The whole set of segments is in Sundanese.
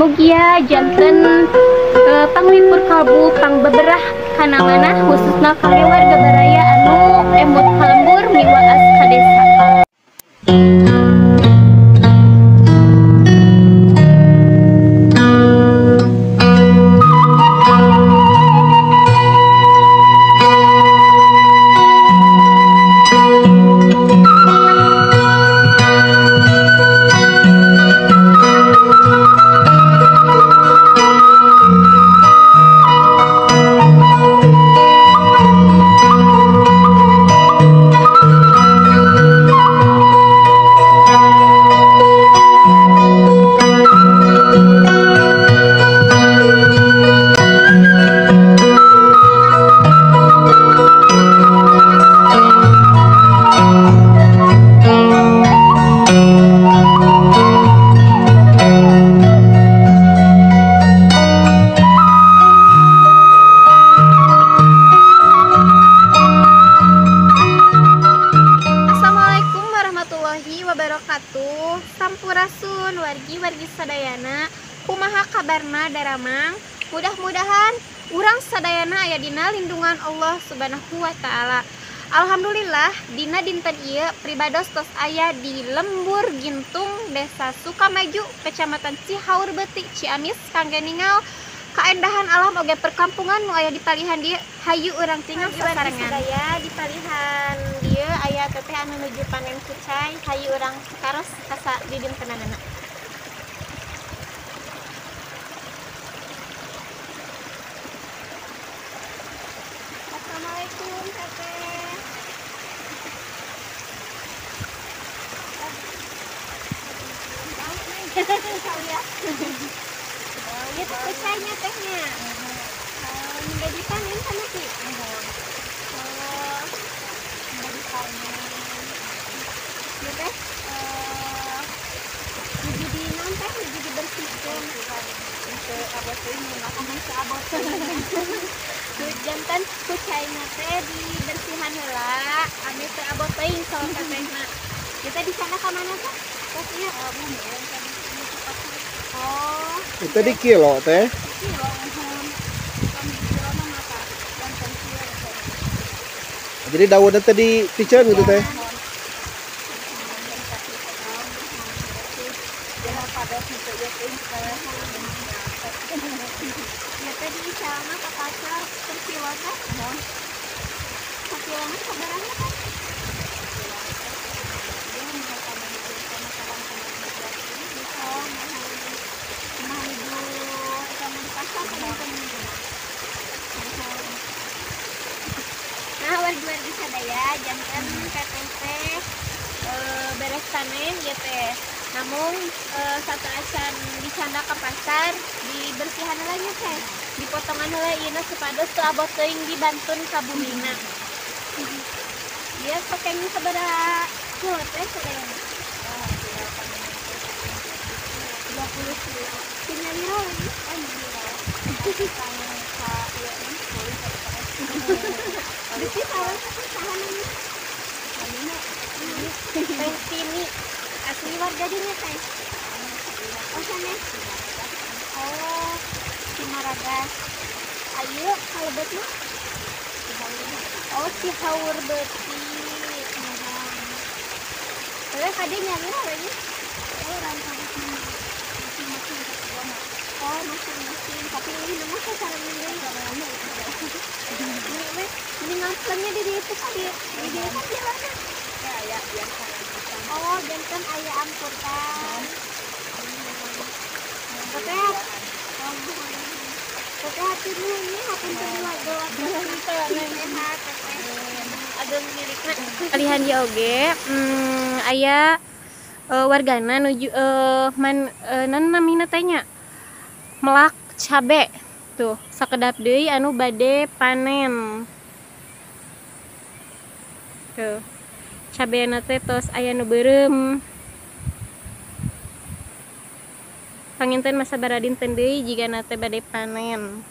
Mugia janten panglipur kalbu pangbeberah kana manah khususna kangge warga baraya anu emut ka lembur miwaas ka desa. Sampurasun wargi-wargi sadayana, kumaha kabarna daramang? Mudah-mudahan urang sadayana aya dina lindungan Allah Subhanahu wa taala. Alhamdulillah dina dinten ieu pribados tos aya di Lembur Gintung, Desa Sukamaju, Kecamatan Cihaurbeuti, Ciamis kangge ningal kaendahan alam oge perkampungan nu aya di palihan dieu. Hayu urang tinggal sasarengan. Sadaya di palihan dieu aya teteh anu nuju panen kucai, hayu urang taros kasa di dintenanana. Assalamualaikum teteh. Ieu teh kucainya tehnya. Nggak dipanen sama sih. Oh, nggak dipanen. Ieu teh nuju di naon teh, nuju dibersihkeun. Teu abot teuing mun teu abot. Janten kucaina teh dibersihan heula, ame teu abot teuing saur tetehna. Ieu teh di sana ka mana teh? Tos ieu bumi yang tadi di pasar. Oh, itu di kilo teh. Kilo muhun. Kilo mah mata janten kilo. Jadi daunnya teh dipiceun gitu teh. Ya teh di calna ka pasar per kilo teh. Sakilona sabaraha teh? Nah, wargi-wargi sadaya janten teteh teh beres panen ieu teh. Namun sateuacan dicanda ke pasar dibersihan heula nya teh. Dipotongan heula ieuna supados teu abot teuing dibantun ka bumina. Ieu sakenging sabaraha kilo teh sadayana? 20 kilo. Tinyalira lagi? Oh, nyalira. Besi salah satu sahannya. Teh Tini asli warga dinya teh. Oh sanes. Oh, Cimaragas. Ayo kalebetna. Oh, Cihaurbeuti. Terus kade nyalira lagi? Oh, masing-masing. Oh, masing-masing. Tapi ini nama saya sarangan deui. Ini ini ngamplengnya di dieu kali. Di dieu kan jalanna. Ya, ya, biasa. Oh, janten aya angkutan. Teteh. Teteh hatur nuhun nya hapunten warga sehat teteh. Ageng milikna. Palihan ieu oge aya wargana nuju man naon namina teh nya? Melak cabe tuh sakedap deui anu bade panen tuh cabena teh tos aya nu beureum panginten masa baradinten deui jigana teh bade panen.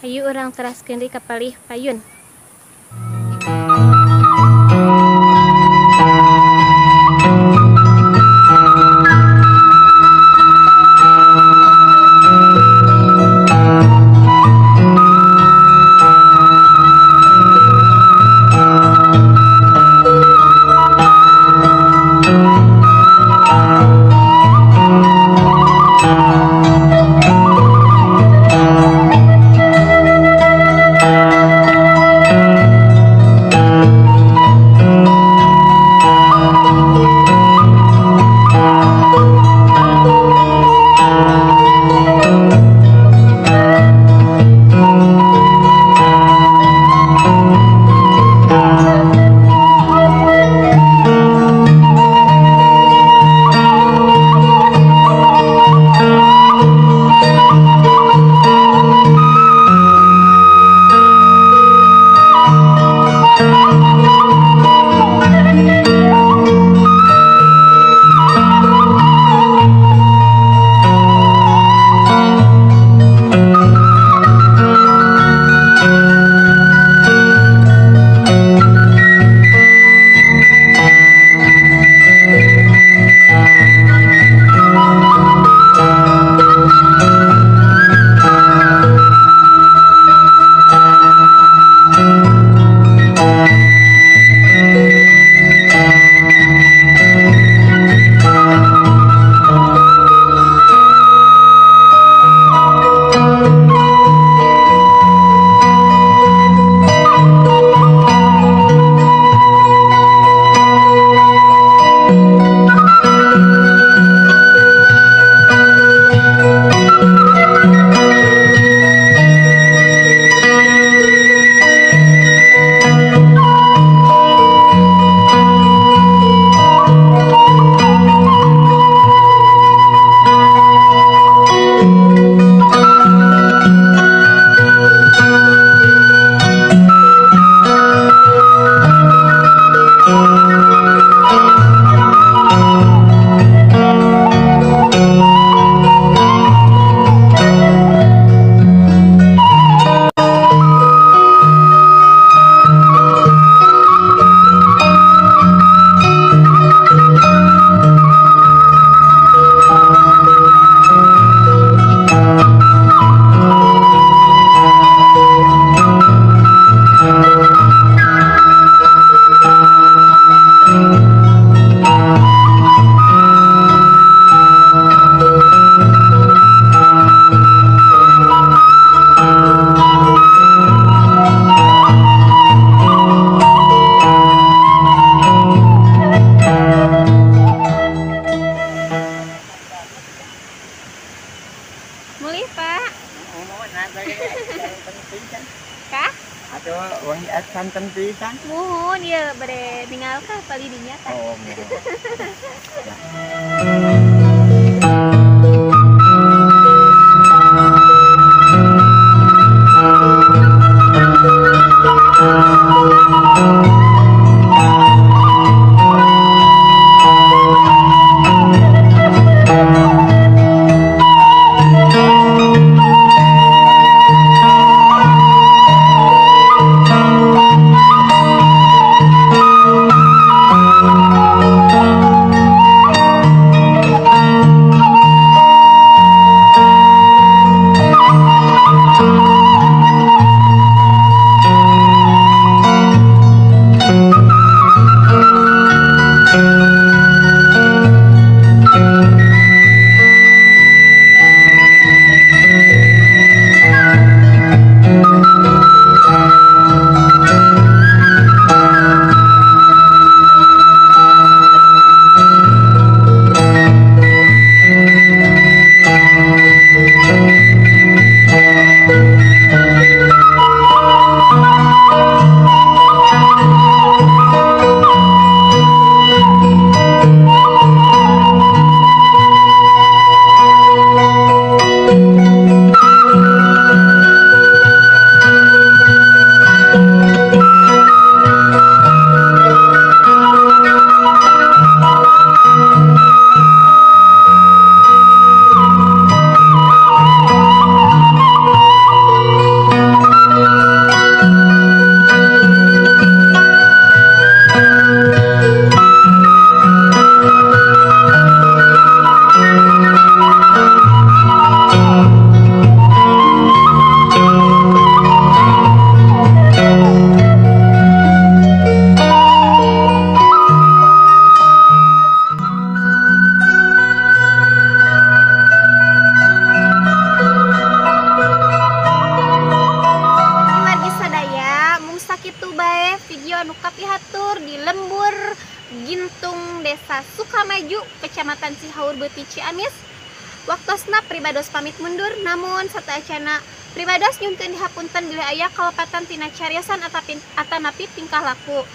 Hayu urang teraskeun deui ka palih payun. Mulih, Pak. Kah? Atau wangi santen pisan. Muhun ya bade ningal kah palidinya tah. Oh, muhun. Kecamatan Cihaurbeuti, Ciamis. Waktosna pribados pamit mundur, namun sateuacanna pribados nyuhunkeun dihapunten bilih aya kalepatan tina cariosan atanapi tingkah laku.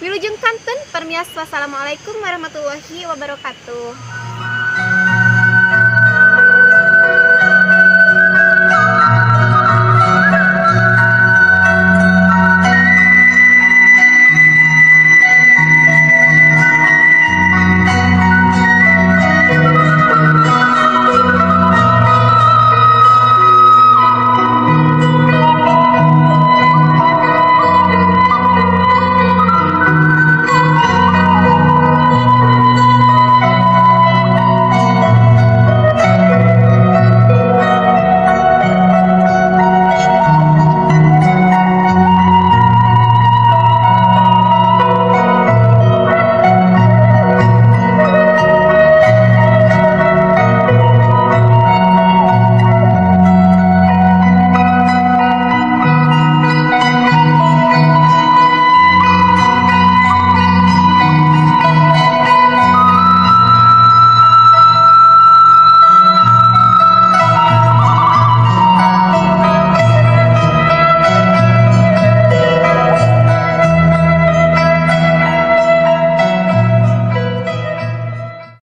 Wilujeng kanten, permios, wassalamualaikum warahmatullahi wabarakatuh.